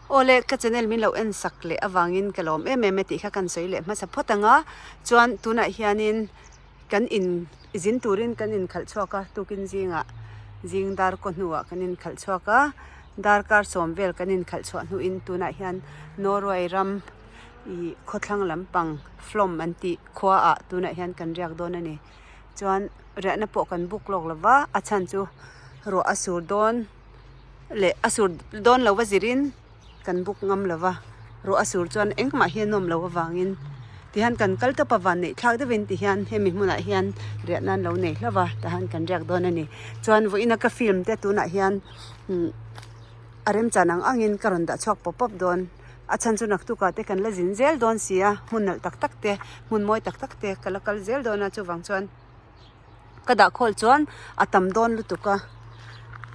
Awle, ka channel min lo en sak leh avangin ka lawm em em e tih kha kan sawi leh hmasa phawt ang a. Chuan tunah hianin kan in zin turin kan inkhalh chhuak a, tukin zingah zing dar kaw hnuah kan inkhalh chhuak a, darkar sawm vel kan inkhalh chhuah hnuin tunah hian Norway ram ih khawthlang lampang Flom an tih khuaah tunah hian kan riak dawn a ni. Chuan riahna pawh kan buk lawk lo va, a chhan chu ruah a sur dawn. leh a sur dawn lo va zirin kan buk ngam lo va, ruah a sur chuan engmah hi a nawm loh avangin tihian kan kal tawp a van neih thlak deuhin tihian hemi hmunah hian riah nan lo nei hlauh va tahan kan riak dawn a ni. Chuan vawiina ka film te tunah hian umm a remchan ang angin ka rawn dah chhuak pawp pawp dawn a chhan chu naktukah te kan la zin zel dawn si a hmun nalh tak tak te hmun mawi tak tak te ka la kal zel dawn a chuvang chuan. Ka dah khawl chuan a tam dawn lutuk a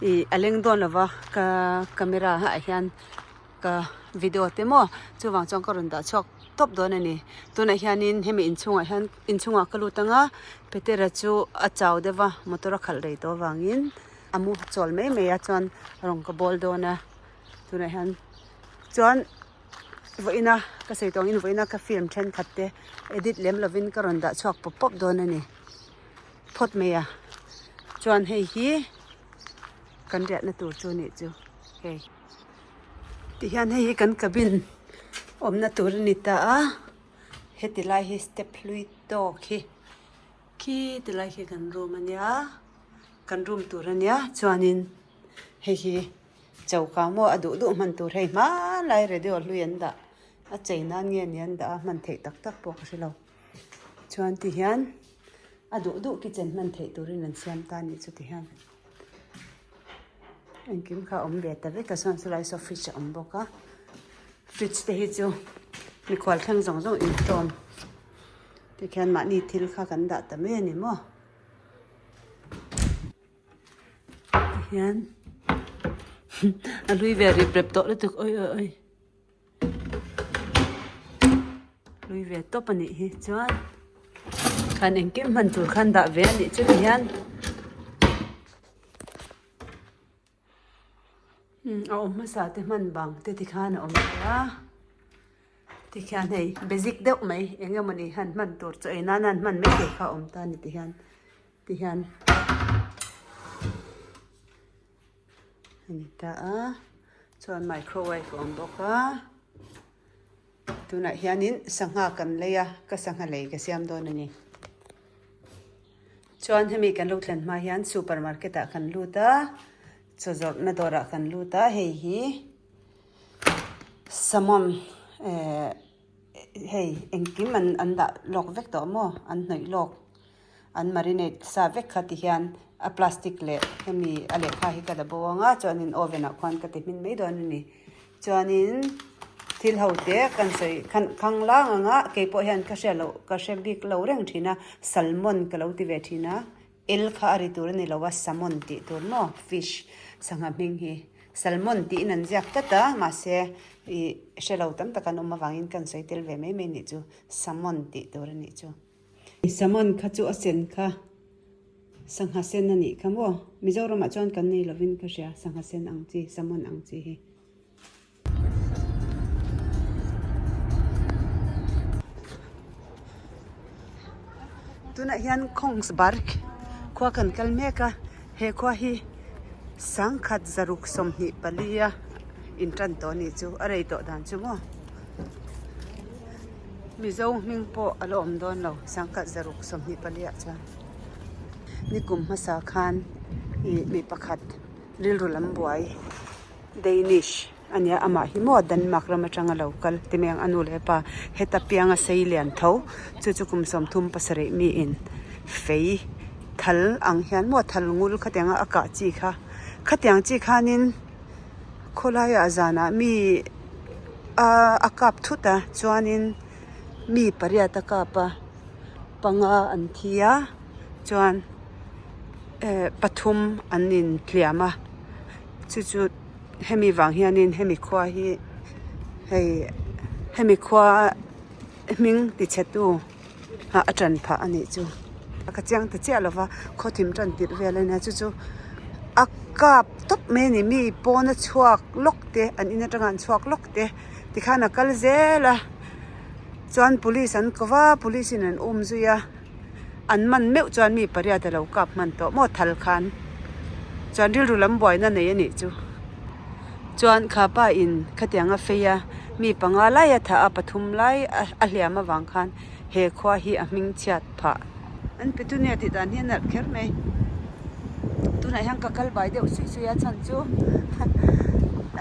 ih a leng dawn lo va ka camera ah hian ka video te maw chuvang chuan ka rawn dah chhuak tawp dawn a ni tunah hianin hemi inchhungah hian inchhungah ka lut ang a Petera chu a chau deuh va motor a khalh rei tawh avangin a mu chawl mai mai a chuan rawng ka bawl dawn a tunah hian chuan. Vawiina ka sawi tawh angin vawiina ka film thenkhat te edit lem lovin ka rawn dah chhuak pawp pawp dawn a ni phawt mai a chuan hei hi kan riahna tur chu a nih chu hei tihian hei hi kan cabin awmna tur a ni ta a heti lai hi step hlui tawk hi khi ti lai khi kan room a nia kan room tur a nia chuanin hei hi. Choka maw a duh duh hman tur hei hmanlai radio hlui an dah a chei nan nge ni an dah a hman theih tak tak pawh ka hre lo chuan ti hian a duh duh kitchen hman theih turin an siam ta a nih chu ti hian engkim kha a awm ve ta vek a chuan chulai saw fridge a awm bawk a fridge te hi chu mikhual thleng zawng zawng intawm tikhian mahni thil kha kan dah ta mai a ni maw. Hian a hlui ve rip rep tawh lutuk awi awi awi hlui ve tawp a nih hi chuan khan engkim hman tur khan dah ve a nih chu ti hian a awm hmasa te hman bang te tikhan a awm ve a tikhian hei basic deuh mai eng emawni han hman tur chaw ei nan a han hman mai thei kha a awm ta a ni tihian. Ti hian a ni ta a chuan microwave a awm bawk a tunah hianin sangha kan lei a ka sangha lei ka siam dawn a ni chuan hemi kan lo thlen hma hian super market ah kan lut a chaw zawrhna dawrah kan lut a hei hi salmon eh hei engkim an an dah lawk vek tawh maw an hnawih lawk. An marinate sa vek kha ti hian a plastic leh hemi a lehkha hi ka la bo ang a chuanin oven ah khuan ka ti hmin mai dawn a ni. Chuanin thil ho te kan sawi khan khang lang ang a keipawh hian ka hria loh ka hre bik lo reng thin a salmon ka lo ti ve thin a el kha a ri tur a ni lo a salmon tih tur maw fish sangha hming hi salmon tiin an ziak tlat a mahse ih hre lo tam tak an awm avangin kan sawi tel ve mai mai nih chu salmon tih tur a nih chu. Salmon kha chu a sen kha sangha sen a nih kha maw? Mizoramah chuan kan nei lovin ka hria sangha sen ang chi salmon ang chi hi. Tunah hian Kongsberg khua kan kal mek a, he khua hi sangkhat zaruk 24 a intan tawh a nih chu a rei tawh dan chu maw. Mizo hming pawh a la awm dawn lo sangkhat 624 ah chuan nikum hmasa khan ih mi pakhat rilru lam buai Danish a nia amah hi maw Denmark ram atanga lo kal ti mai ang a nu leh a pa heta pianga sei lian tho chu chu kum 37 miin fei thal ang hian maw thal ngul khatianga a kah chi kha khatiang chi khanin. Khawlaiah zanah mi a kap thut a chuanin mi pariat a kap a panga an thi a chuan eh pathum an intliam a chu chu hemi vang hianin hemi khua hi hei hemi khua hming tichhe tu a tan phah a nih chu ka chiang ta chiah lo va khaw thim tan tirh vel a nia chu chu a kap. tawp mai a ni mi pawna chhuak lawk te an in atanga an chhuak lawk te tikhan a kal zel a chuan police an ko va police in an um zui a an man meuh chuan mi pariat a lo kap hman tawh maw thal khan chuan rilru lam buaina nei a nih chu chuan kha pa in khatiang a fei a mi panga lai a thah a pathum lai a hliam avang khan he khua hi a hming chhiat phah. An petunia tih dan hi a nalh kher mai. Tunah hian ka kal bai deuh suih suih a chhan chu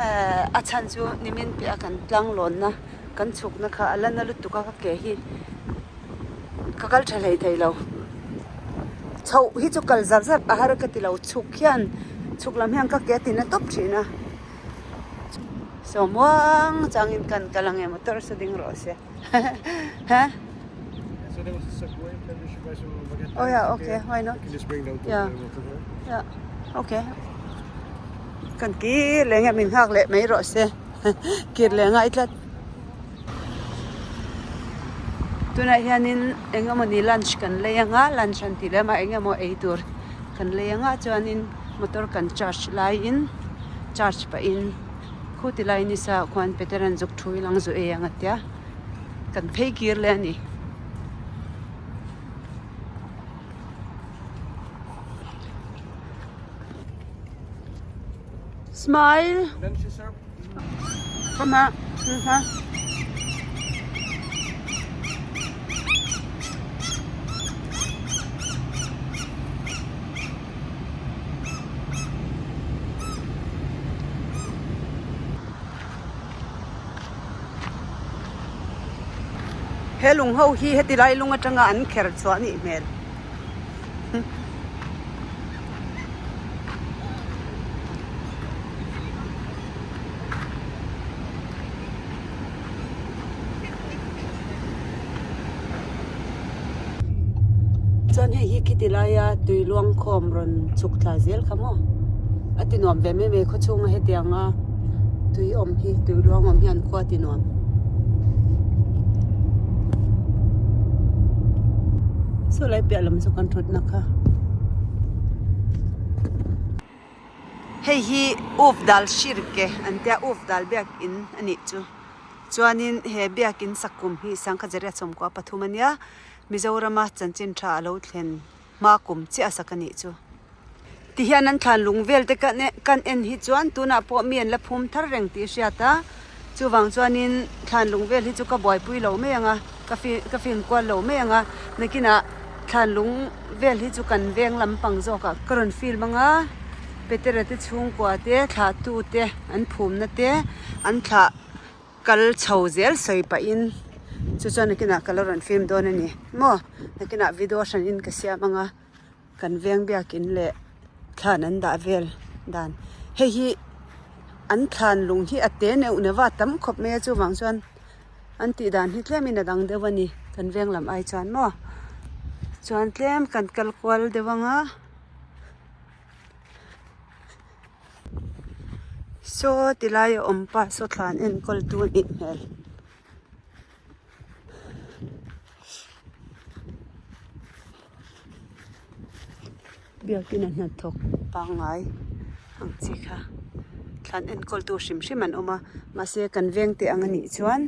ehh a chhan chu nimin piah a kan tlang lawnna kan chhukna kha a la na lutuk a ka ke hi ka kal tha hlei thei lo. Chhoh hi chu kal zar zar a har ka ti lo chhuk hian chhuk lam hian ka ke a ti na tawp thin a. Sawmuang changin kan kal ang e motor saw ding rawh se. Huh? So there was a subway. Maybe we should buy some baguette. Oh yeah, okay. Why not? You can just bring down to Yeah. the water here. Yeah. Okay. Kan ki leh nge min nghak leh mai rawh se. Kir leh ngai tlat. Tunah hianin eng emawni lunch kan lei anga lunch an tih lem a eng emaw ei tur kan lei anga chuanin motor kan charge laiin charge pahin Khu ti lai nisa ah khuan Peter an zuk thu ilang zu ei ang a tia kan phei kir leh a ni. Smile. Come on. He lung ho hi heti lai lung atanga an kher chhuah a nih hmel. Chuan hei hi khiti laia tui luang khawm rawn chhuk thla zel kha maw a ti nuam ve mai mai khaw chhunga hetianga tui awm hi tui luang awm hian khua a ti nuam. Saw lai piah lam chu kan thutna kha. Hei hi Uf dal Shirke an tia Uf dal biakin a nih chu. Chuanin he biakin sak kum hi Sangkhajaria sawmkua pathum a nia, Mizorama chanchin tha a lo thlen hma kum chiah a sak a nih chu. Tihian an thlan lung vel te kan en hi chuan tunah pawh mi an la phum thar reng tih a hriat a, chuvang chuanin thlan lung vel hi chu ka buaipui lo mai ang a, ka film kual lo mai ang a, nakinah thlan lung vel hi chu kan veng lampang zawkah ka rawn film ang a, Petera te chhungkua te thlahtu te an phumna te an thlah kal chho zel sawi pahin chu chuan nakinah ka la rawn film dawn a ni maw nakinah video hranin ka siam ang a kan veng biakin leh thlan an dah vel dan hei hi an thlan lung hi a te neuh neuh va a tam khawp mai a chuvang chuan an tih dan hi tlemin a dang deuh a ni kan veng lam ai chuan maw chuan tlem kan kal kual deuh ang a. Saw ti lai a awm pa saw thlan enkawl tu a nih hmel. Biakin a hnathawk pangngai ang chi kha thlan enkawl tu hrim hrim an awm a mahse kan veng teh ang a nih chuan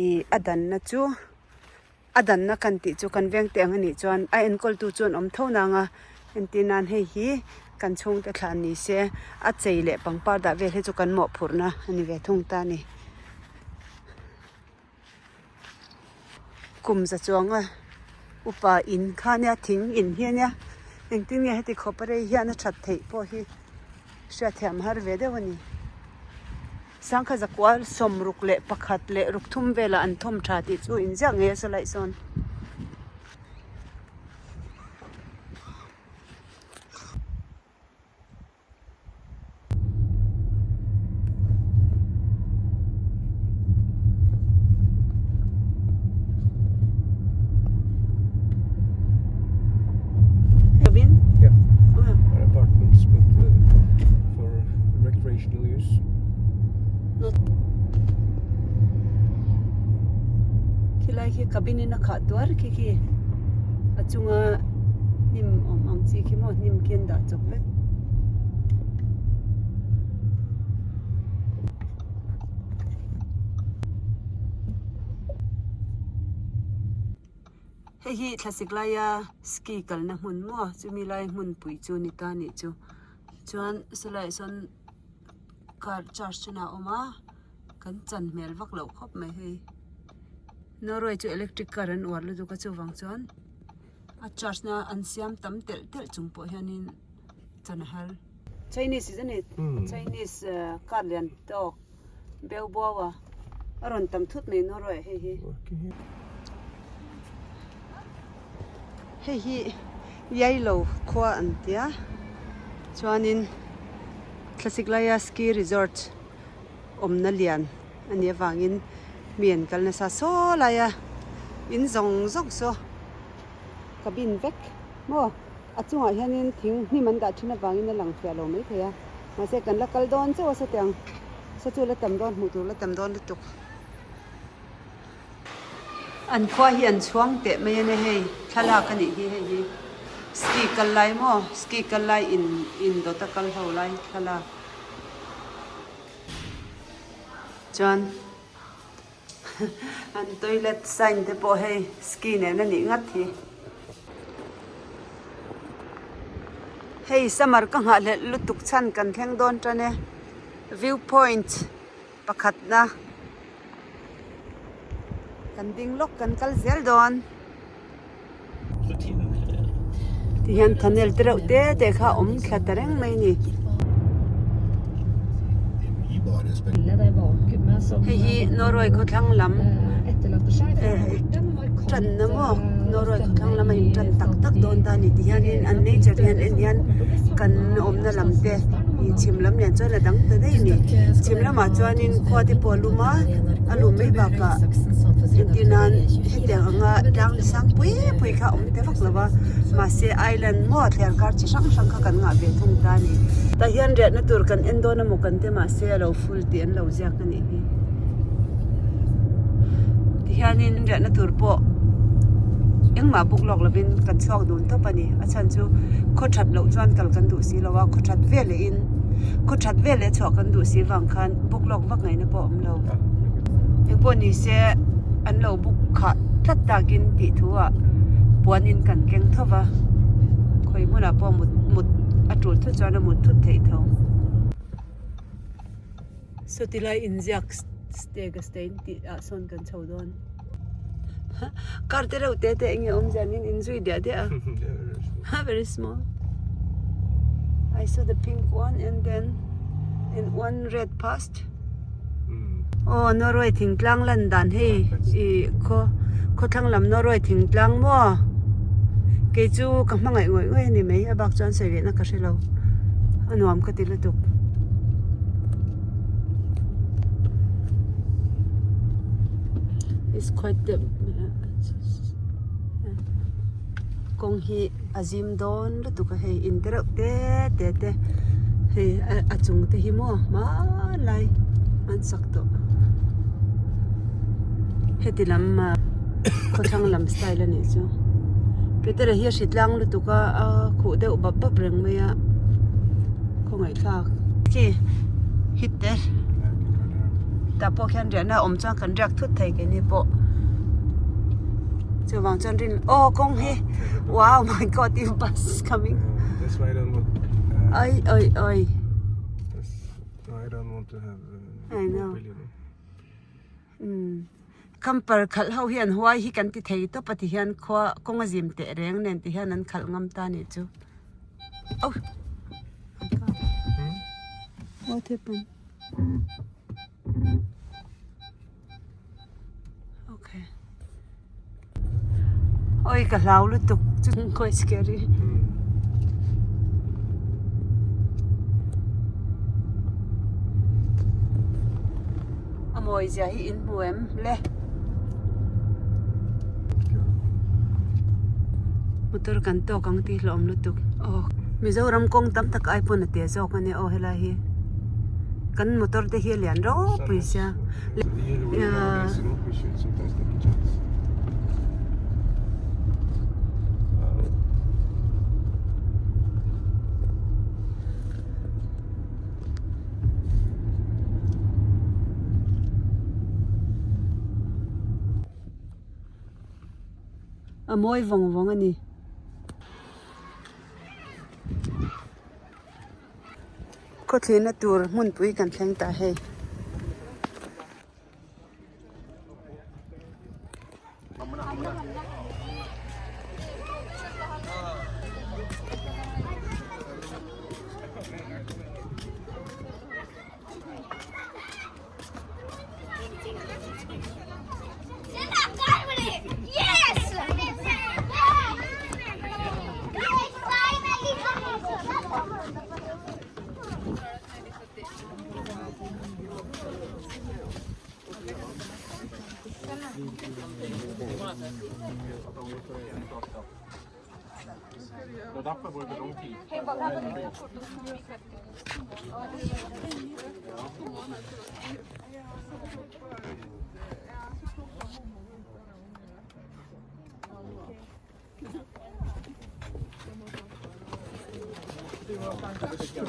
ih a danna chu. A danna kan tih chu kan veng teh ang a nih chuan a enkawltu chu an awm tho nang a, entir nan hei hi kan chhungte thlan ni se a chei leh pangpar dah vel hi chu kan mawhphurhna a ni ve thung ta a ni. Kum za chuanga upa in kha nia thing in hi a nia engtin nge heti khawp a rei hian a that theih pawh hi hriatthiam har ve deuh a ni. Sangkha zakual 61 leh ruk thum velah an thawm tha tih chu inziak ngei a saw laih sawn. Cabin? Yeah. Oh. Apartments, but uh, for recreational use. Not. Khilai khi cabin in a khah tuar khi khi a chunga hnim awm ang chi khi maw hnim khi an dah chawp vek. Hei hi thlasik laia ski kalna hmun maw chumi lai hmunpui chu ni ta nih chu chuan sawlaiah sawn car charge chuna a awm a kan chan hmel vak loh khawp mai hei Norway chu electric car an uar lutuk a chuvang chuan a charge na an siam tam telh telh chung pawh hianin chan a har. Chinese isn't it? Chinese car lian tawk. Beu buau a, a rawn tam thut mai Norway ah hei hi. Hei hi Yailo khua an tia chuanin thlasik laia ski resort awmna lian a nih avangin mi an kal nasa saw lai a in zawng zawng saw cabin vek maw a chungah hianin thing hnim an dah thin avangin a lang fiah lo maithei a mahse kan la kal dawn chauh a sawtiang saw chu la tam dawn hmuh tur la tam dawn lutuk an khua hi an chhuang teh mai a nia hei thlalak a nih hi hei hi ski kal lai maw ski kal lai in in dawt a kal ho lai thlalak chuan. An toilet sign te pawh hei ski nen a nih ngat hi. Hei summer ka nghahhlelh lutuk chhan kan thleng dawn tan e. View point pakhatna kan ding lawk kan kal zel dawn. Tihian tunnel te reuh te te kha a awm thla ta reng mai a ni. Hei hi Norway khawthlang lam tanna maw Norway khawthlang lam a in tan tak tak dawn ta a ni ti hianin an nature te hian en hian kan awmna lam te ih chhim lam lian chuan a dang ta daih a ni. Chhim lamah chuanin khua te pawh a lum a a lum mai bakah entir nan hetiang anga tlang sang pui pui kha a awm te vak lo va mahse island maw thliar kar chi hrang hrang kha kan ngah ve thung ta a ni. Tah hian riahna tur kan en dawn emaw kan ti mahse a lo full tih an lo ziak a nih hi. Tihianin riahna tur pawh engmah buk lawk lovin kan chhuak dun tawp a ni a chhan chu khaw that loh chuan kal kan duh si lo a khaw that veleh in khaw that veleh chhuah kan duh si vang khan buk lawk vak ngaihna pawh a awm lo. Engpawh ni se an lo buk khah tlat takin tih thu ah puan in kan keng tho va khawi hmunah pawh mut mut a tul thut chuan a mut thut theih tho. Saw ti lai inziak Stegastein tih ah sawn kan chho dawn. Car te reuh te te eng nge awm zian in inzui diah diah a very small. I saw the pink one and then and one red past. Aw Norway thingtlang lan dan hei ih khaw khawthlang lam Norway thingtlang maw kei chu ka hmangaih ngawih ngawih a ni mai a bak chuan sawi leh na ka hre lo a nuam ka ti lutuk. It's quite deep kawng hi a zim dawn lutuk a hei in te reuh te te te hei a chung te hi maw hmanlai an sak tawh heti lam ah khawthlang lam style a nih chu Petera hi a hritlang lutuk a a khuh deuh bap bap reng mai a khawngaihthlak khi hit te tah pawh khian riahna a awm chuan kan riak thut thei keini pawh chuvang chuan rin aw kawng hi wow my god if bus is coming oi oi oi I know umm camper khalh ho hi an huai hi kan ti thei tawp a ti hian khua kawng a zim teh reng nen ti hian an khalh ngam ta nih chu oh what happened okay oi ka hlau lutuk chu quite scary a mawi zia hi in hmu em le motor kan tawk ang tih hlawm lutuk aw Mizoram kawng tam tak ai pawn a te zawk a nia aw helai hi kan motor te hi a lian ropui sia A mawi vawng vawng a ni. Khawthlirna tur hmunpui kan thleng ta hei.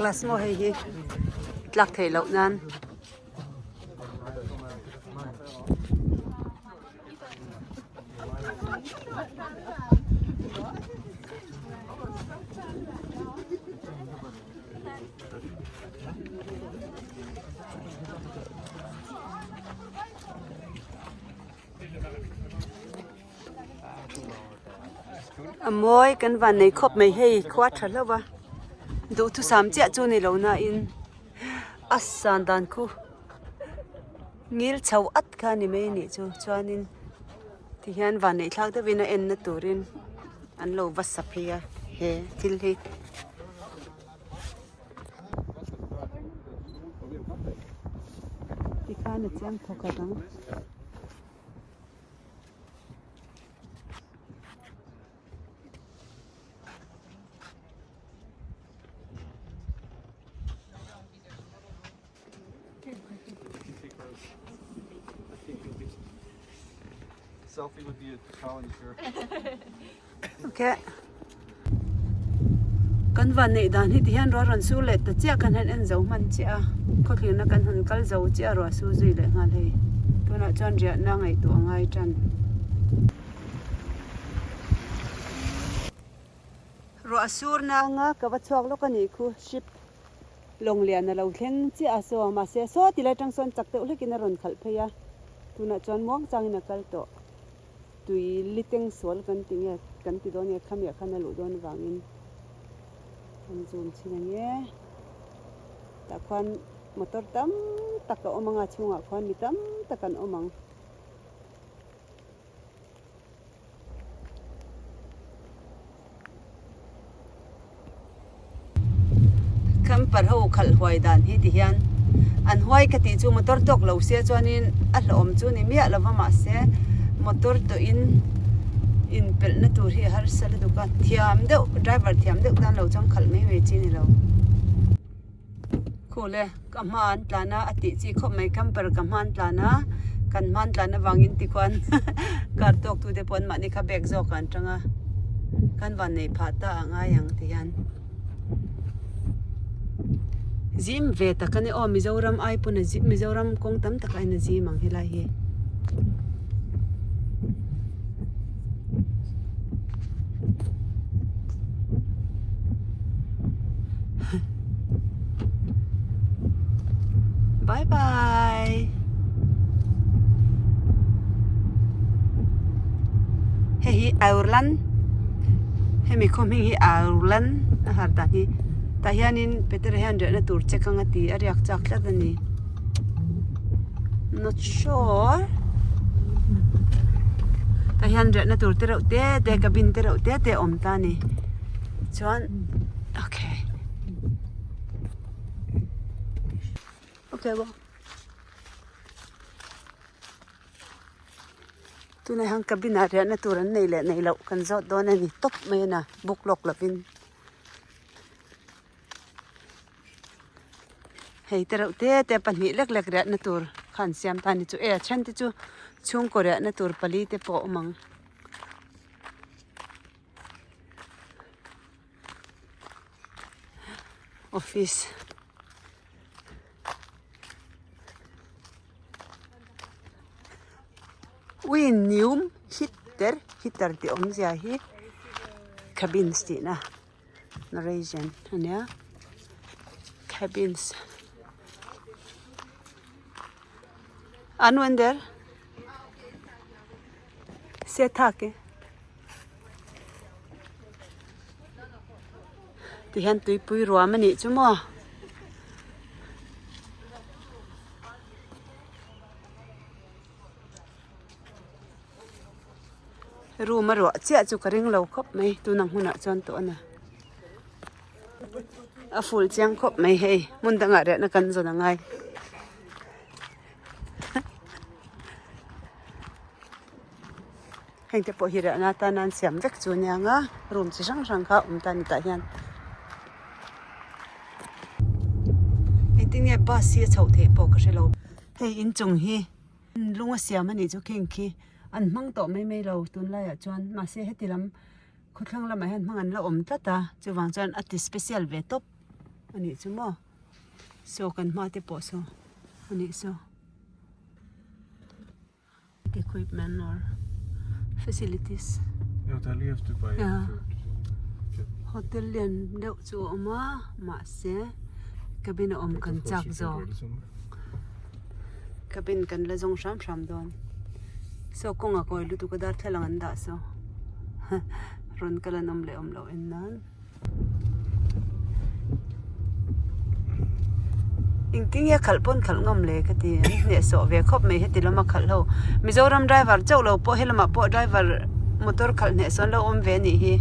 Glass maw hei hi tlak theih loh nan. A mawi kan van nei khawp mai hei khua tha hlauh va duhthusam chiah chu ni lo nain a san dan khu ngil chho at kha a ni mai a nih chu chuanin tihian van neih thlak deuhin a en na turin an lo va sa phei a he thil hi. Tikhan a chiang thawkhat ang. Selfie would be a challenge here. Okay. Kan van neih dan hi ti hian ruah rawn sur leh ta chiah kan han en zo hman chiah a khawthlirna kan han kal zo chiah ruah sur zui leh nghal hei tunah chuan riahna ngaihtuah a ngai tan. Ruah sur nanga ka va chhuak lawk a nih khu ship lawng lian a lo thleng chiah a saw mahse saw ti lai tang sawn chak deuh hlekin a rawn khalh phei a tunah chuan muang changin a kal tawh. Tui liteng sual kan ti nge kan ti dawn nge khamiah khan a luh dawn avangin an zoom chhin ang e. Tah khuan motor tam tak a awm ang a chhungah khuan mi tam tak an awm ang. Camper ho khalh huai dan hi ti hian an huai ka tih chu motor tawk lo se chuanin a hlauhawm chu ni miah lo va mahse motor tawhin inpelhna tur hi a harsa lutuk a thiam deuh driver thiam deuh tan lo chuan khalh mai mai chi a ni lo. Khul e ka hma an tlan a a tih chi khawp mai camper ka hma an tlan a kan hma an tlan avangin tikhuan car tawk tu te pawh an mahni kha bag zawk ah an tang a kan van nei phah ta a ngai ang ti hian zim ve tak a ni aw Mizoram ai pawn a zim Mizoram kawng tam tak aiin a zim ang helai hi. Bye bye. Hei hi Ireland. Hemi khaw hming hi Ireland a har dan hi. Tah hianin Peter hian riahna tur check anga ti a riak chak tlat a ni. Not sure. Tah hian riahna tur te reuh te te cabin te reuh te te a awm ta a ni. Chuan okay. Okay bo. Tunah hian cabin ah riahna tur an nei leh nei loh kan zawt dawn a ni tawp mai a na book lawk lovin. Hei te reuh te te pahnih lek lek riahna tur kha an siam ta a ni chu e a then te chu chhungkaw riahna tur pali te pawh a awm ang. Office Ui nium hit te. hytter heater tih awmzia hi cabins tihna Norwegian a nia cabins anvender se thak e tihian tuipui ruam a nih chu maw. Room a ruah chiah chu ka ring lo khawp mai tuna hmunah chuan tawh a na a ful chiang khawp mai hei hmun dangah riahna kan zawn a ngai. Heng te pawh hi riahna atana an siam vek chu ania ang a room chi hrang hrang kha awm ta a ni tah hian. Engtin nge bus hi a chhoh theih pawh ka hre lo hei inchung hi lung a siam a nih chu khing khi an hmang tawh mai mai lo tunlaiah chuan mahse heti lam khawthlang lamah hian hmang an la awm tlat a chuvang chuan a ti special ve tawp a nih chu maw saw kan hma te pawh saw a nih saw. Equipment or facilities. Hotel you have to buy Yeah. food. Hotel lian deuh chu a awm a mahse cabin a awm kan chak zawk cabin kan la zawng hram hram dawn saw kawngah kawi lutuk a darthlalang an dah saw rawn kal an awm leh awm loh en nan. Engtin nge khalh pawn khalh ngam le ka ti an hnehsawh ve khawp mai heti lama khalh ho Mizoram driver chauh lo pawh helamah pawh driver motor khalh hnehsawh an lo awm ve a nih hi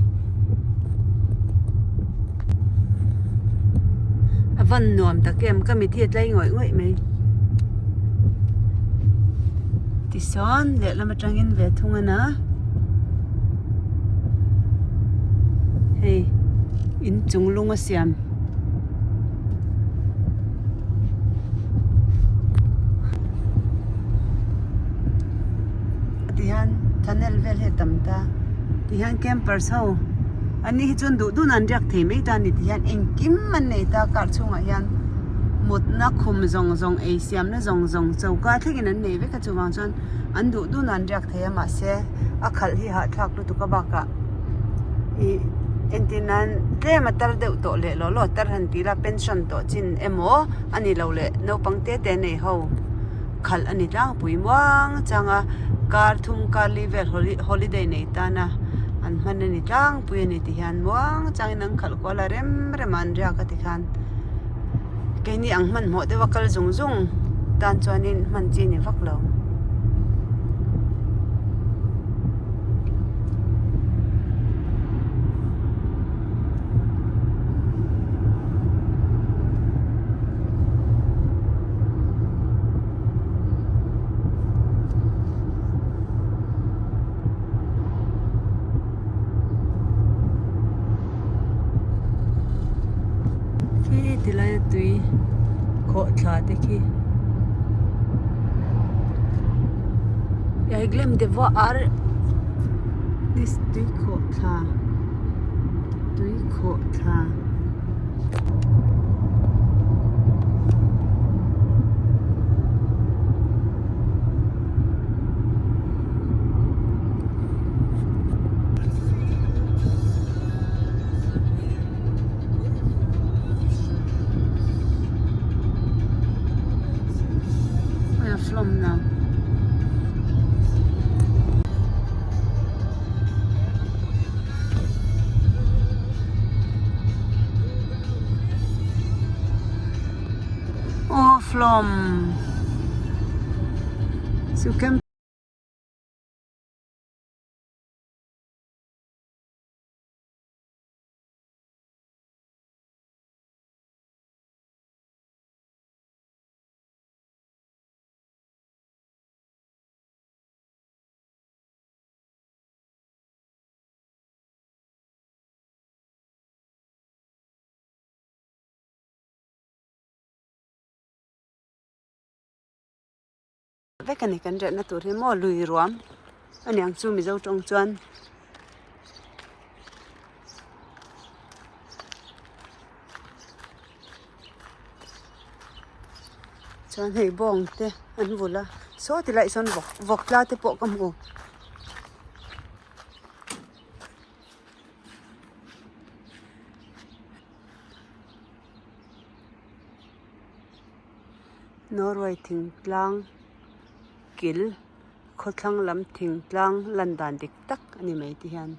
a van nuam tak em ka mit hi a tlai ngawih ngawih mai tichuan lehlam atangin ve thung a na. Hei inchung lung a siam tihian tunnel vel hi a tam ta tihian campers ho an ni hi chuan duh dun an riak thei mai ta a ni tihian engkim an nei ta car chhungah hian mutna khum zawng zawng ei siamna zawng zawng choka thlengin an nei vek a chuvang chuan an duh dun an riak thei a mahse a khalh hi hahthlak lutuk a bakah ih entir nan tlem a tar deuh tawh leh law law tar han tih ila pension tawh chin emaw a ni lo leh naupang te te nei ho khalh a ni tlangpui muang chang a kar thum kar li vel holiday nei tana an hman a ni tlangpui a ni ti hian muang changin an khalh kual a rem rem a an riak a tikhan keini ang hmanhmawh deuh a kal zung zung tan chuanin hman chi a ni vak lo. Khi ti laia tui khawhthla te khi I glem te vawh ar this tui khawhthla tui khawhthla. Aw Flom chu camp Vek a ni kan riahna tur hi maw lui ruam aniang chu mizo tawng chuan chuan hei bawng te an vul a saw ti laiah sawn vawk vawk tla te pawh ka hmu. Norway thingtlang kil khawthlang lam thingtlang lan dan dik tak a ni mai ti hian.